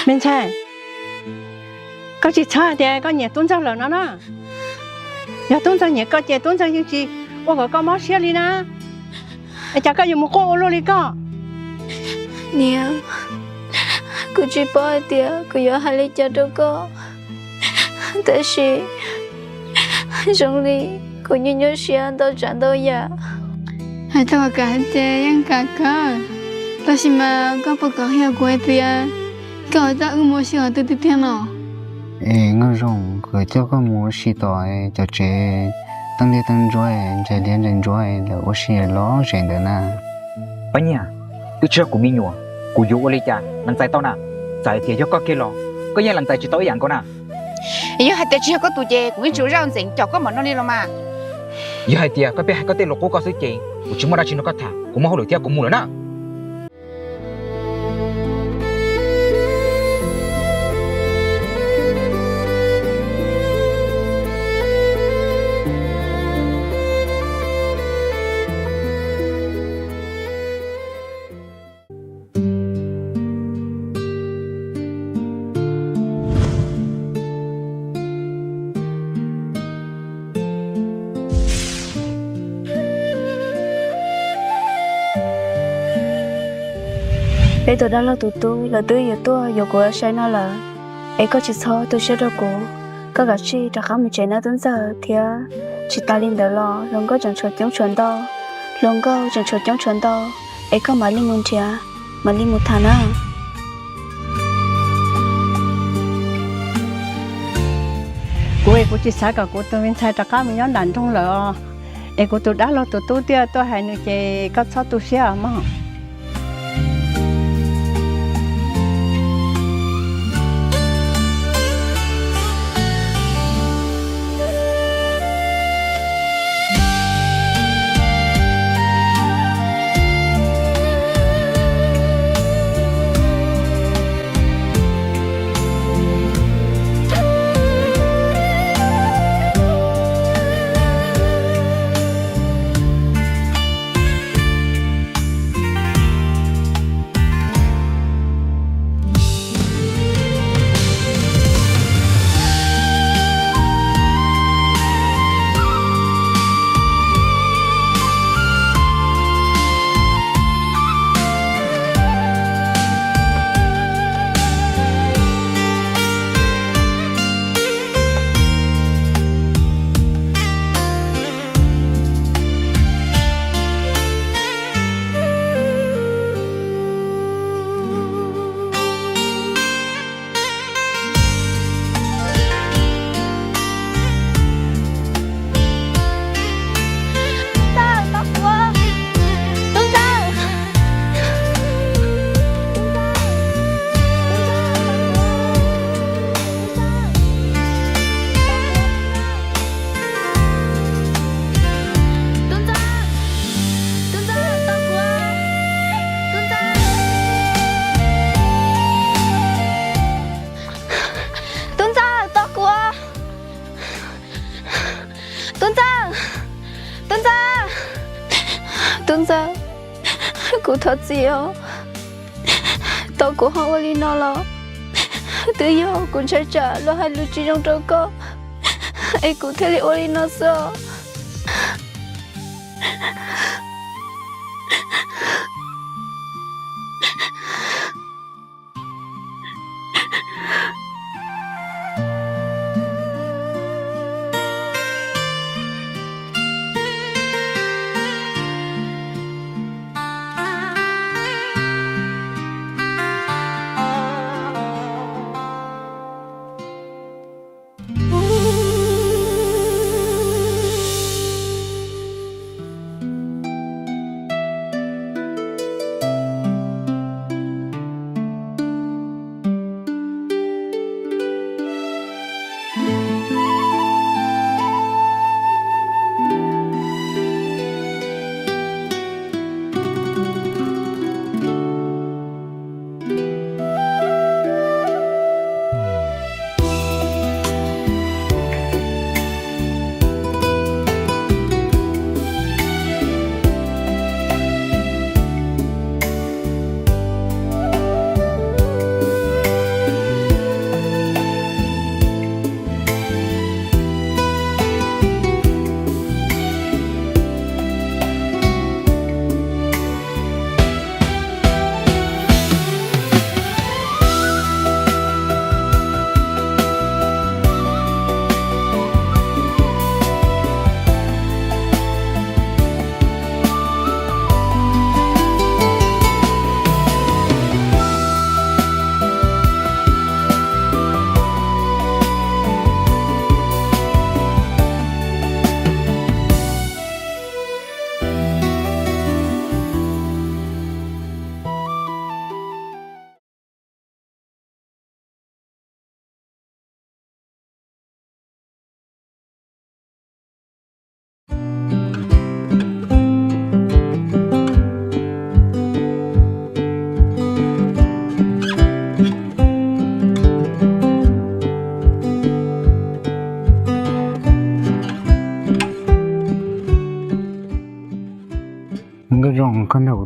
Me ntxhais, koj tsis txhob hais tias koj nyiam Tub Ntxawg lawm no na. Yog Tub Ntxawg nyiam koj ces Tub Ntxawg yeej tsis ua kom koj mob siab li na. Es cas koj yuav mus quaj ua luaj li koj? Niam, kuv tsis paub hais tias kuv yuav hais li cas rau koj, tab sis zoo li kuv nyuaj nyuaj siab ntau tsav ntau yam. Hais tau kom kam ces yeej kam kawg, tab sis mas koj puas kam qhia kuv hais tias koj yuav coj wb mus ua si qhov twg tiag tiag no? Es Nkauj Zoo, kuv coj koj mus ua si tom cov tsev teeb liab teeb ntsuab, ntsais liab ntsais ntsuab, lawv ua si lom zem ntawd na. Pab Nyiaj, twb tsis yog kuv me nyuam, kuv yuav ua li cas lees txais tau na? Txawm hais tias yog koj kiag los koj yeej lees txais tsis tau ib yam nkaus na. Yog hais tias tsis yog koj tus ces kuv yeej tsis ua zaj ntxeev coj koj mus no li los mas. Yog hais tias koj pheej hais koj tej lus qub koj xwb ces kuv tsis muaj dab tsi nrog koj tham, kuv muaj hauj lwm thiab kuv mus lawm na. Peb tus dab laug tus tub lawv twb yuav tuaj yuav kuv ua saib no lawm, es koj tsis txhob tu siab rau kuv, koj kav tsij rov qab mus tsev nawb Tub Ntxawg. Thiab tsis tas li ntawd los hluas nkauj tseem tshuav coob tshuav ntau, hluas nkauj tseem tshuav coob tshuav ntau, es koj mam li mus nrhiav, mam li mus tham na. Kuv es kuv tsis xav kom kuv tus me ntxhais rov qab mus nyob nram nroog lawm os. Es kuv tus dab laug tus tub thiaj tuaj hais nws ces koj txhob tu siab os mog. Tub Ntxawg, tos kuv. Tub Ntxawg, Tub Ntxawg, Tub Ntxawg, kuv thov txim os. Tau kuv ho ua li no los twb yog kuv ntshai tsam luag hais lus tsis zoo rau koj, es kuv thiaj li ua li no xwb os.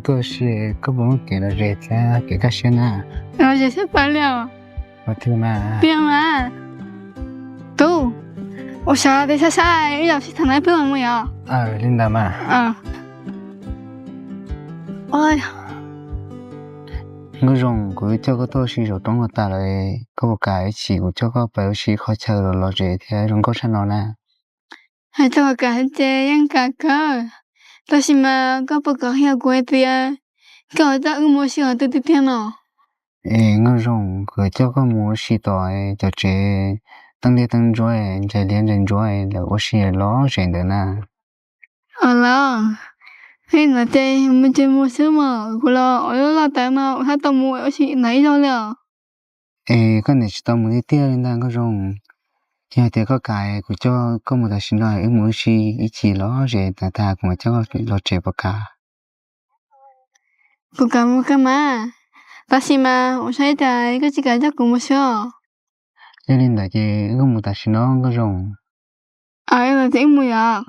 Koj ua si koj puas muaj kev lom zem thiab kev kaj siab na? Lom zem siab pawg li os. Tiag mas. Tub, ua sav tes sab sab ib zaug sib tham no peb mam mus yom. Li ntawd mas. Nkauj Zoo, kuv coj koj tuaj ua si saum roob no tas lawm, koj puas kam ib chim kuv coj koj pais ua si qhov chaw lom zem thiab zoo nkauj tshaj no na? Hais txog kam ces yeej kam kawg, tab sis mas koj puas kam qhia kuv hais tias koj yuav coj wb mus ua si qhov twg tiag tiag no? Es Nkauj Zoo, kuv coj koj mus ua si tom cov tsev teeb liab teeb ntsuab, ntsais liab ntsais ntsuab, lawv ua si lom zem ntawd na. Los, li ntawd ces mus ces mus xwb mas, kuv los ua lub loj tawv mas ua tsis tau mus ua si ntawd ib zaug li os. Es koj niam tsis tau mus tiag tiag li ntag Nkauj Zoo. Yog hais tias koj kam, kuv coj koj mus tam sim no, wb mus ua si ib chim lom zem tas tag kuv mam coj koj los tsev puas kam? Kuv kam mus kawg mas, tab sis mas ua tsaug ib tag koj tsis kam coj kuv mus xwb os. Yog li ntawd ces wb mus tam sim no Nkauj Zoo. Wb mus yom.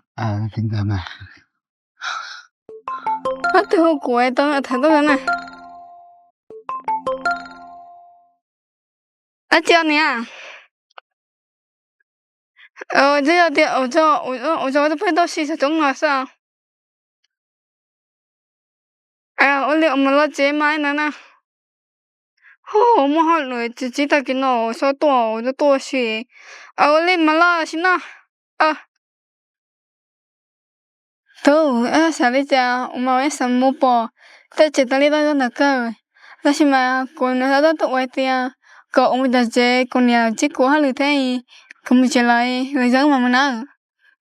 Li ntawd mas. Ob tug hu kuv tau tham tuaj na. Dab tsi niam? Twb yog tias ua tau peb tuaj si saum roob no xwb. Ua li mus los tsev mas ntawd na. Hu muaj hauj lwm tsis tsis tag kis no xyov tuaj tuaj si. Ua li mas los sim no. Tub, xav li cas ua mas ua ib xav mus pom tej tsev tas li tau zoo ntawd kawg, tab sis mas kuv niam tab tom ua hais tias kom ua mus tom tsev, kuv niam tsis kuv hauj lwm thiab, kuv mus tsev lawm lawv zov wb mam mus na.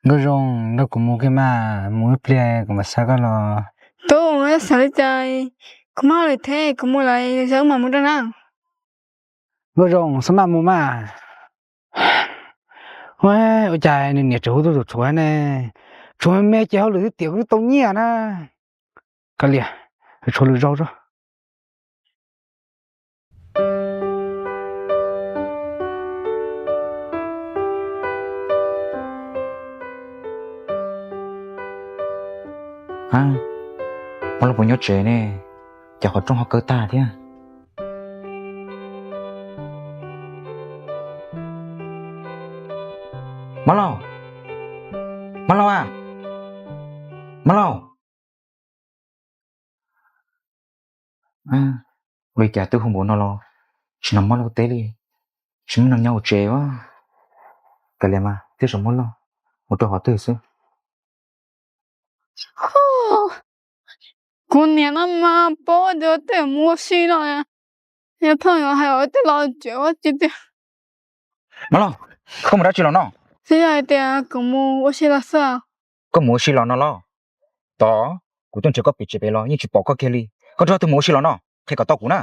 Nkauj Zoo, nrog kuv mus kiag mas, mus ib pliag kuv mam xa koj los. Tub, xav li cas, kuv muaj hauj lwm thiab, kuv mus lawm lawv zov wb mam mus rau na. Nkauj Zoo, xab maj mus mas. Ua cas nws niam tseem hu tuaj txhua txhua ne? Tshuav me ces hauj lwm twb tiam wb tau nyiaj na. Kav liam, tshuav lwm zaus tso. Hmoob Lauj puas nyob tsev ne? Cas qhov rooj ho kaw tag thiab? Hmoob Lauj, Hmoob Lauj a, Hmoob Lauj. Ua li cas twb hu npaum no los tsis hnov Hmoob Lauj teb li, tsis muaj neeg nyob hauv tsev a. Kav liam mas, tej zaum Hmoob Lauj mus rau qhov twg xwb. Kuv niam no mas paub tias tej mus ua si no, yog pheej yuav hais ua tej los tsev ua tsis tiag. Hmoob Lauj, koj mus dab tsi los no? Twb yog hais tias kuv mus ua si los xwb. Koj mus ua si los no los? Tod, kuv tuaj nrhiav koj pem tsev pem los yeej tsis pom koj kiag li. Koj nrog leej twg mus ua si los no? Qhia kom tau kuv na.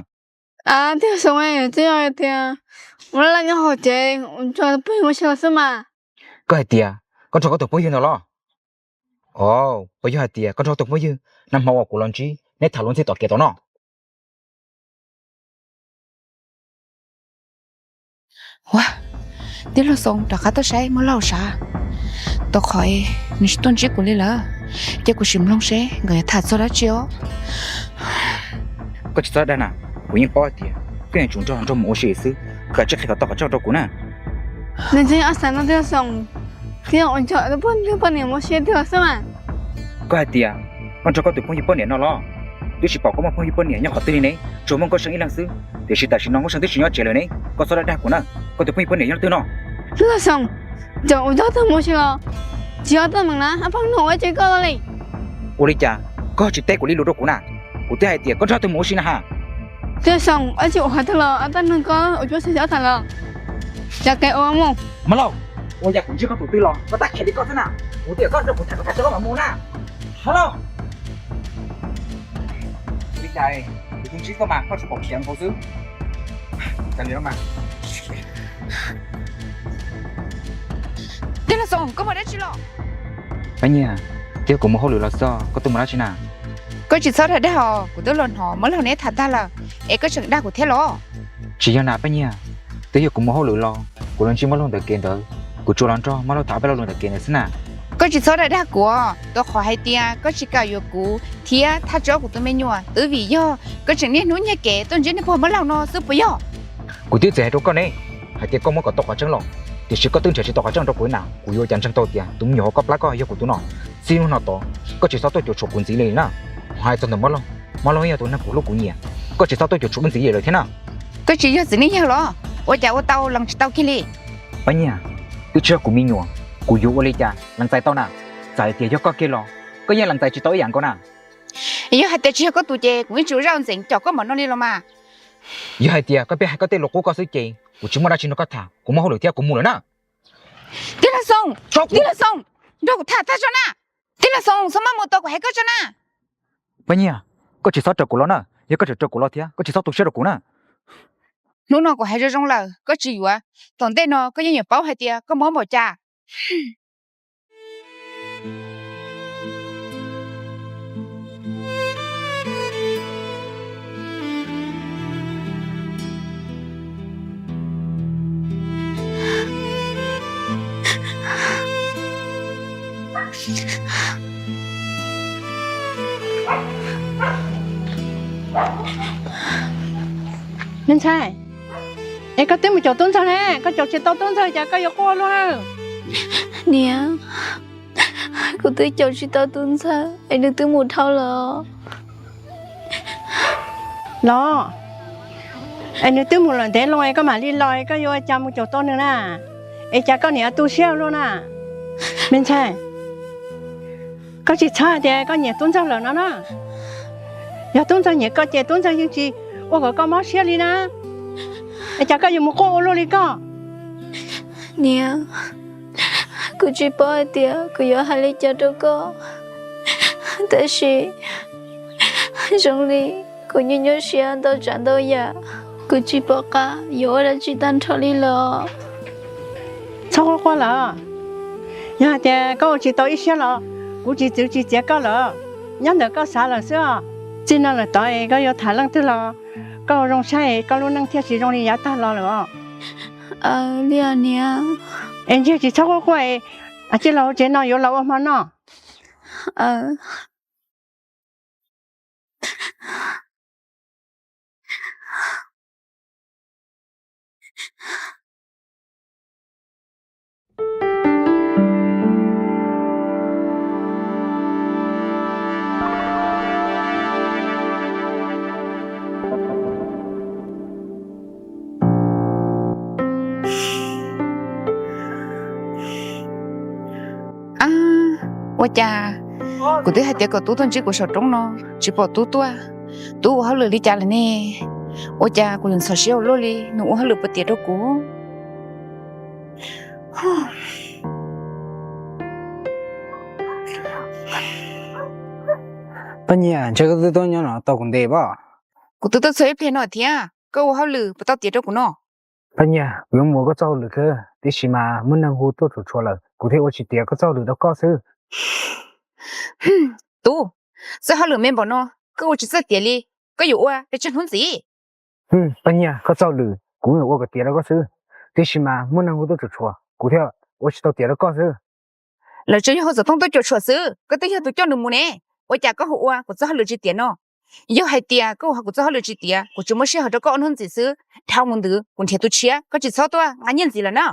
Tij Laug Xoo, twb yog hais tias ua laj nyob hauv tsev, ua nrog phooj ywg ua si los xwb mas. Koj hais tias koj nrog koj tus phooj ywg ntawd los? Os, puas yog hais tias koj nrog tus phooj ywg nag hmo uas kuv los ntsib neb tham luag ntxhi tom kev tod no? Ua, Tij Laug Xoo rov qab tuaj saib Hmoob Lauj sav. Tau qhov nws tsis tuaj ntsib kuv li lawm, ces kuv sim mloog seb nkawd yuav tham txog dab tsi os. Koj tsis txhob dag na, kuv yeej paub hais tias koj yuav tsum nrog nrog mus ua si xwb, koj tsis qhia kom tau qhov tseeb rau kuv na. Nws tseem ob xav no Tij Laug Xoo, thiab ua nrog tus phooj ywg poj niam mus ua si tiag los xwb mas. Koj hais tias koj nrog koj tus phooj ywg poj niam no los? Twb tsis pom koj muaj phooj ywg poj niam nyob qhov twg li ne, tsuas muaj Nkauj See ib leeg xwb. Tiam sis tam sim no Nkauj See twb tsis nyob tsev lawm ne, koj txhob dag dag kuv na. Koj tus phooj ywg poj niam nyob leej twg no? Tij Laug Xoo, tseem ua nrog tus mus ua si los? Tsis yog tus meem na, ab pog nug ua tsis koj li. Ua li cas koj tsis teb kuv li lus rau kuv na? Kuv twb hais tias koj nrog tus mus ua si na ha. Tij Laug Xoo, ab tsis ua qhov twg los ab tab nug koj ua cuab xwm xwm ob tham los. Cov kev ua mus. Hmoob Lauj, ua cas kuv ntsib koj tus twg los koj tab khiav li koj xwb na? Kuv twb kom koj nrog kuv tham koj tham tso koj mam mus na. Hmoob Lauj. Ua li cas kuv twb ntsib koj mas koj tsuas pom khiav nkaus xwb. Cas li no mas. Tij Laug Xoo, koj mus dab tsi los? Paj Nyiag, twb yog kuv mus hauj lwm los xwb, koj tuaj mus dab tsi na? Koj tsis txhob dag dag os, kuv twb los hnov Hmoob Lauj neb tham tag lawm, es koj tseem dag kuv thiab los? Tsis yog na Paj Nyiag, twb yog kuv mus hauj lwm los, kuv los ntsib Hmoob Lauj ntawm kev ntawd, kuv tsuas los nrog Hmoob Lauj tham ob peb lo lus ntawm kev ntawd xwb na. Koj tsis txhob dag dag kuv, rau qhov hais tias koj tsis kam yuav kuv thiab thaj tso kuv tus me nyuam twb vim yog koj tseem niaj hnub nyiag kev tuaj ntsib niag pog Mab Laug no xwb puas yog? Kuv twb txiav hais rau koj ne, hais tias koj muab kom tau qhov tseeb los, tiam sis koj twb nrhiav tsis tau qhov tseeb rau kuv na. Kuv yuav ua cas ntseeg tau tias tus me nyuam uas koj plab koj yog kuv tus no. Txij hnub no tod koj tsis txhob tuaj cuam tshuam kuv ntxiv li na. Hais txog ntawm Mab Laug, Mab Laug yog tus neeg kuv hlub kuv nyiam, koj tsis txhob tuaj cuam tshuam wb ntxiv li lawm thiab na. Koj tsis yog txiv neej yawg los? Ua cas ua tau lees tsis tau kiag li? Paj Nyiaj, twb tsis yog kuv me nyuam, kuv yuav ua li cas lees txais tau na? Txawm hais tias yog koj kiag los koj yeej lees txais tsis tau ib yam nkaus na. Yog hais tias tsis yog koj tus ces kuv yeej tsis ua zaj ntxeev com koj npaum no li los mas. Yog hais tias koj pheej hais koj tej lus qub koj xwb ces kuv tsis muaj dab tsi nrog koj tham, kuv muaj hauj lwm thiab kuv mus lawm na. Tij laug Xoo, tij laug Xoo, nrog kuv tham tag tso na. Tij laug Xoo, txhob maj mus tos kuv hais koj tso na. Paj Nyiaj, koj tsis txhob raws kuv los na, yog koj tseem raws kuv los thiab koj tsis txhob tu siab rau kuv na. Hnub no kuv hais zoo zoo lawm koj tsis yuav, tom ntej no koj yeej yuav paub hais tias koj mob npaum cas. Me ntxhais, es koj twb mus caum tub ntxawg ne, koj caum tsis tau tub ntxawg cas koj yuav quaj luaj na? Niam, kuv twb caum tsis tau tub ntxawg es nws twb mus dhau lawm. Los, es nws twb mus lawm ntev loo es koj mam li los es koj yuav ua cas mus caum tau nws na? Es cas koj niam tu siab luaj na? Me ntxhais, koj tsis txhob hais tias koj nyiam tub ntxawg lawm no na. Yog tub ntxawg nyiam koj ces tub ntxawg yeej tsis ua kom koj mob siab li na. Es cas koj yuav mus quaj ua luaj li koj? Niam, kuv tsis paub hais tias kuv yuav hais li cas rau koj, tab sis zoo li kuv nyuaj nyuaj siab ntau tsav ntau yam, kuv tsis pom qab yuav ua dab tsi tag nrho li lawm. Txhob quaj quaj lawm. Yog hais tias koj ua tsis tau ib siab los kuv tsis txwv tsis txiav koj lawm. Nyob ntawm koj xav lawm xwb os. Txij no lawm tod es koj yuav tham leej twg los koj ua zoo saib koj lub neej thiaj tsis zoo li yav tag los lawm os. Li niam. Es ntshe tsis txhob quaj quaj es cia los hauv tsev no yuav los ua hmo noj. Ab, ua cas kuv twb hais tias kom tub tuaj ntsib kuv saum roob no, tsis pom tub tuaj. Tub ua hauj lwm li cas lawm ne? Ua cas kuv yuav ntxhov siab ua luaj li, nws ua hauj lwm puas tiav rau kuv? Paj Nyiaj, ntshe koj twb tuaj nyob no tau kuv ntev pob? Kuv twb tuaj txog ib pliag no thiab, koj ua hauj lwm puas tau tiav rau kuv no? Paj Nyiaj, kuv yuav mus ua koj txoj hauj lwm xwb, tiam sis mas muaj neeg hu tuaj tsuam tsuam lawm, kuv thiaj ua tsis tiav koj txoj hauj lwm rau koj xwb. Tub, txoj hauj lwm me npaum no koj ua tsis txawj tiav li, koj yuav ua pes tsawg hnub ntxiv? Paj Nyiaj, koj txoj hauj lwm kuv yuav ua kom tiav rau koj xwb, tiam sis mas muaj neeg hu tuaj tsuam tsuam, kuv thiaj ua tsis tau tiav rau koj xwb. Lawv tsuas yog hu xov tooj tuaj cuam tshuam xwb, koj twb yog tus coj nws mus ne, ua cas koj hu ua kuv txoj hauj lwm tsis tiav no? Yog hais tias koj ua kuv txoj hauj lwm tsis tiav, kuv tsuas muab sij hawm rau koj ob hnub ntxiv xwb, dhau mus ntawd kuv nrhiav tus tshiab, koj tsis txhob tuaj nqa nyiaj ntxiv lawm na.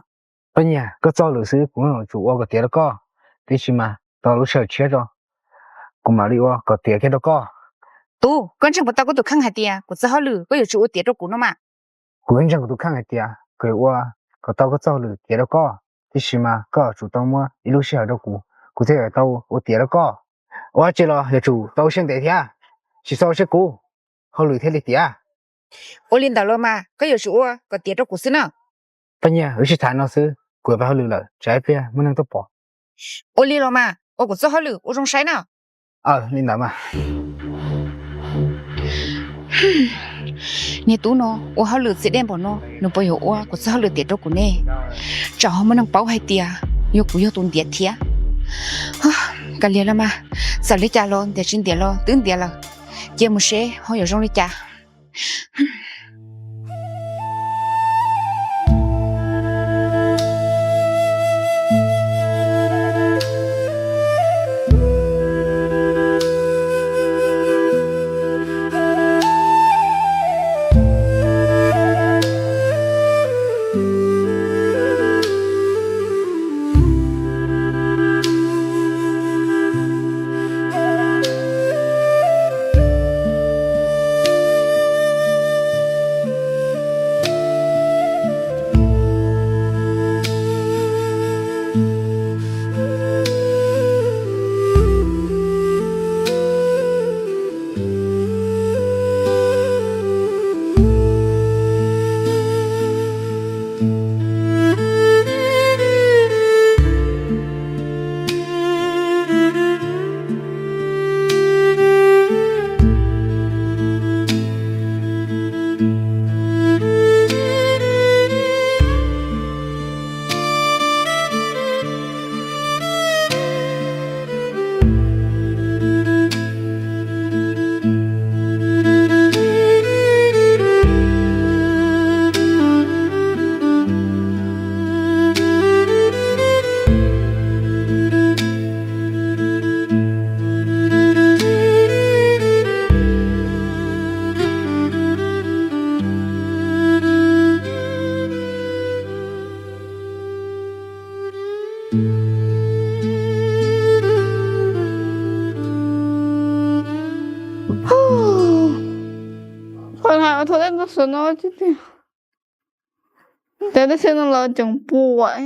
Paj Nyiaj, koj txoj hauj lwm xwb kuv yuav tsum ua kom tiav rau koj, tiam sis mas tos lub sij hawm tshiab tso, kuv mam li ua kom tiav kiag rau koj. Tub, koj ntseeg puas tau koj tus kheej hais tias kuv txoj hauj lwm koj yuav tsum ua tiav rau kuv no mas? Kuv yeej ntseeg kuv tus kheej hais tias kuv yuav ua kom tau koj txoj hauj lwm tiav rau koj, tiam sis mas koj yuav tsum tau muab ib lub sij hawm rau kuv, kuv thiaj yuav tau ua tiav rau koj. Ua dab tsi los yuav tsum tau ua siab ntev thiab, tsis txhob ua siab kub, hauj lwm thiaj li tiav. Ua li ntawd los mas koj yuav tsum ua kom tiav rau kuv xwb na. Paj Nyiaj, wb sib tham no xwb, kuv yuav mus hauj lwm lawm, tsam ib pliag muaj neeg tuaj pom. Ua li los mas, ua kuv txoj hauj lwm ua zoo saib na. Aw, li ntawd mas. Niag tub no ua hauj lwm txiv dej npaum no, nws puas yuav ua kuv txoj hauj lwm tiav rau kuv ne? Tsam ho muaj neeg paub hais tias yog kuv yog tus ntiav thiab. Kav liam los mas, txawm li cas los ntiav tsis ntiav los twb ntiav lawm, cia mus seb ho yuav zoo li cas. Ua thaum tej no xwb no tsis tiag, tej xwb no los tseem puas.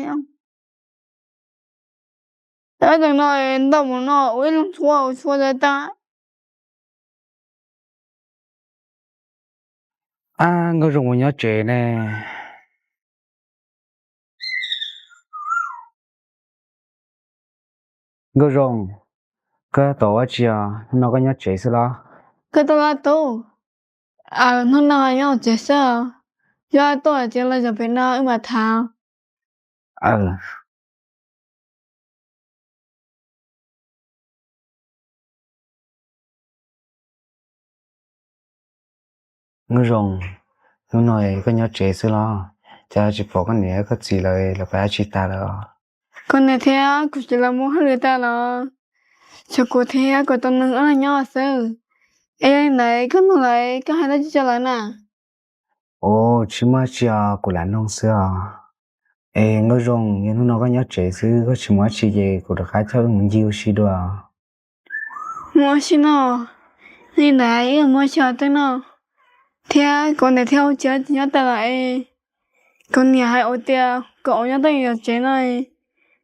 Tab tom no ntau mus no ua ib leeg tshuab ua tshuab tag. Ab, Nkauj Zoo puas nyob tsev ne? Nkauj Zoo, koj tab tom ua dab tsi os? Hnub no koj nyob tsev xwb los? Koj tab tom tub, hnub no nyob tsev xwb os. Yog tuaj tsev los zaum pem no wb mam tham. Nkauj Zoo, hnub no koj nyob tsev xwb los? Cas tsis pom koj niam koj txiv lawv, lawv pais dab tsi tas lawm os? Kuv niam thiab kuv txiv lawv mus hauj lwm tas los, tshuav kuv thiab kuv tus nus ob leeg nyob xwb. Es yog li ntawd koj nug lawv, koj hais dab tsi rau lawv na? Ua tsis muaj dab tsi os, kuv lam noog xwb os. Es Nkauj Zoo, yog hnub no koj nyob tsev xwb koj tsis mus dab tsi ces kuv rov qab coj wb mus ncig ua si dua. Mus ua si no? Li ntawd wb mus ua si twg no? Thiab kuv niam thiab kuv txiv tsis nyob tas lawm es kuv niam hais ua tias kom wb nyob twj ywm tsev no,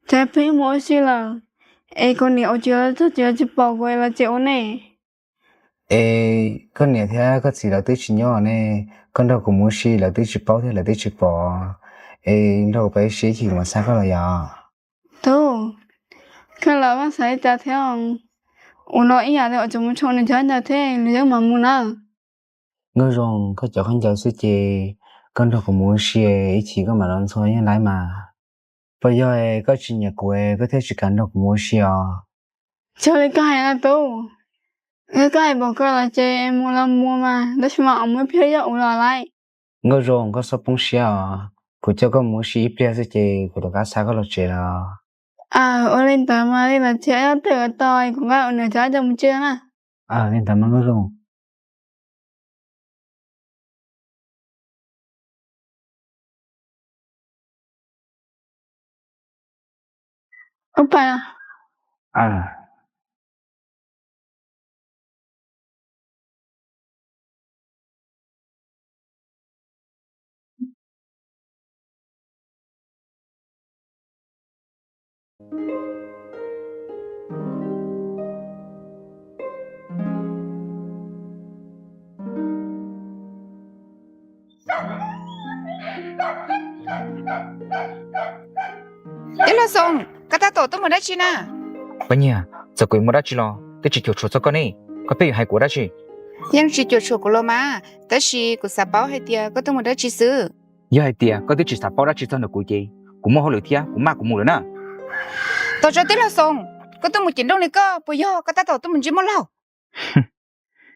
ces pheej mus ua si lawm. Es kuv niam ua tsis tau txog tsev, tsis pom kuv los tsev ua ne. Es koj niam thiab koj txiv lawv twb tsis nyob ne, koj nrog kuv mus ua si lawv twb tsis paub thiab lawv twb tsis pom. Es nrog kuv pais ua si ib chim kuv mam xa koj los yom. Tub, koj los koj xav li cas thiab? Ua no ib yam li wb tseem mus tsoo nws cov khaub ncaws thiab nws yuav mam mus na. Nkauj Zoo, koj cov khaub ncaws xwb ces koj nrog kuv mus ua si, ib chim koj mam los ntxhua yeej laib mas. Puas yog koj tsis nyiam kuv koj thiaj tsis kam nrog kuv mus ua si os? Tsis li koj hais no tub, koj hais npaum ko los ces mus los mus mas, tab sis mas mus ib pliag yog ua los lawm. Nkauj Zoo, koj txhob poob siab os, kuv coj koj mus ua si ib pliag xwb ces kuv rov qab xa koj los tsev lawm. Ua li ntawd mas li los tsis yog tej ua tau, kuv nqa ua niam cov khaub ncaws mus tsev na. Li ntawd mas Nkauj Zoo. Tij laug Xoo, koj tab tom tuaj mus dab tsi na? Paj Nyiag, txawm kuv yuav mus dab tsi los twb tsis cuam tshuam txog koj ne, koj pheej yuav hais kuv dab tsi? Yeej tsis cuam tshuam kuv los mas, tab sis kuv xav paub hais tias koj tuaj mus dab tsi xwb. Yog hais tias koj twb tsis xav paub dab tsi txog ntawm kuv ces kuv muaj hauj lwm thiab kuv maj kuv mus lawm na. Tos tso tij laug Xoo, koj tuaj mus cev nrooj li koj puas yog koj tab tom tuaj mus ntsib muaj laug?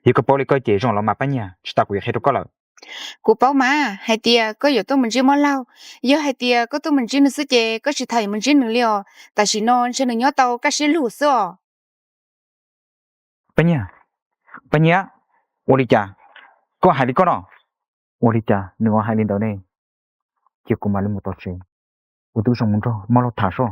Yog koj paub li koj ces zoo los mas Paj Nyiag, tsis tas kuv yuav qhia rau koj lawm. Kuv paub mas hais tias koj yuav tuaj mus ntsib muaj laug. Yog hais tias koj tuaj mus ntsib nws xwb ces koj tsis tham yuav mus ntsib nws li os. Tam sim no ntshe nws nyob tau kaj siab lug xwb os. Paj Nyiag, Paj Nyiag, ua li cas koj hais li koj no? Ua li cas nws ho hais li ntawd ne? Cia kuv mam li mus tom tsev, kuv twb zoo mus nrog muaj laug tham soj.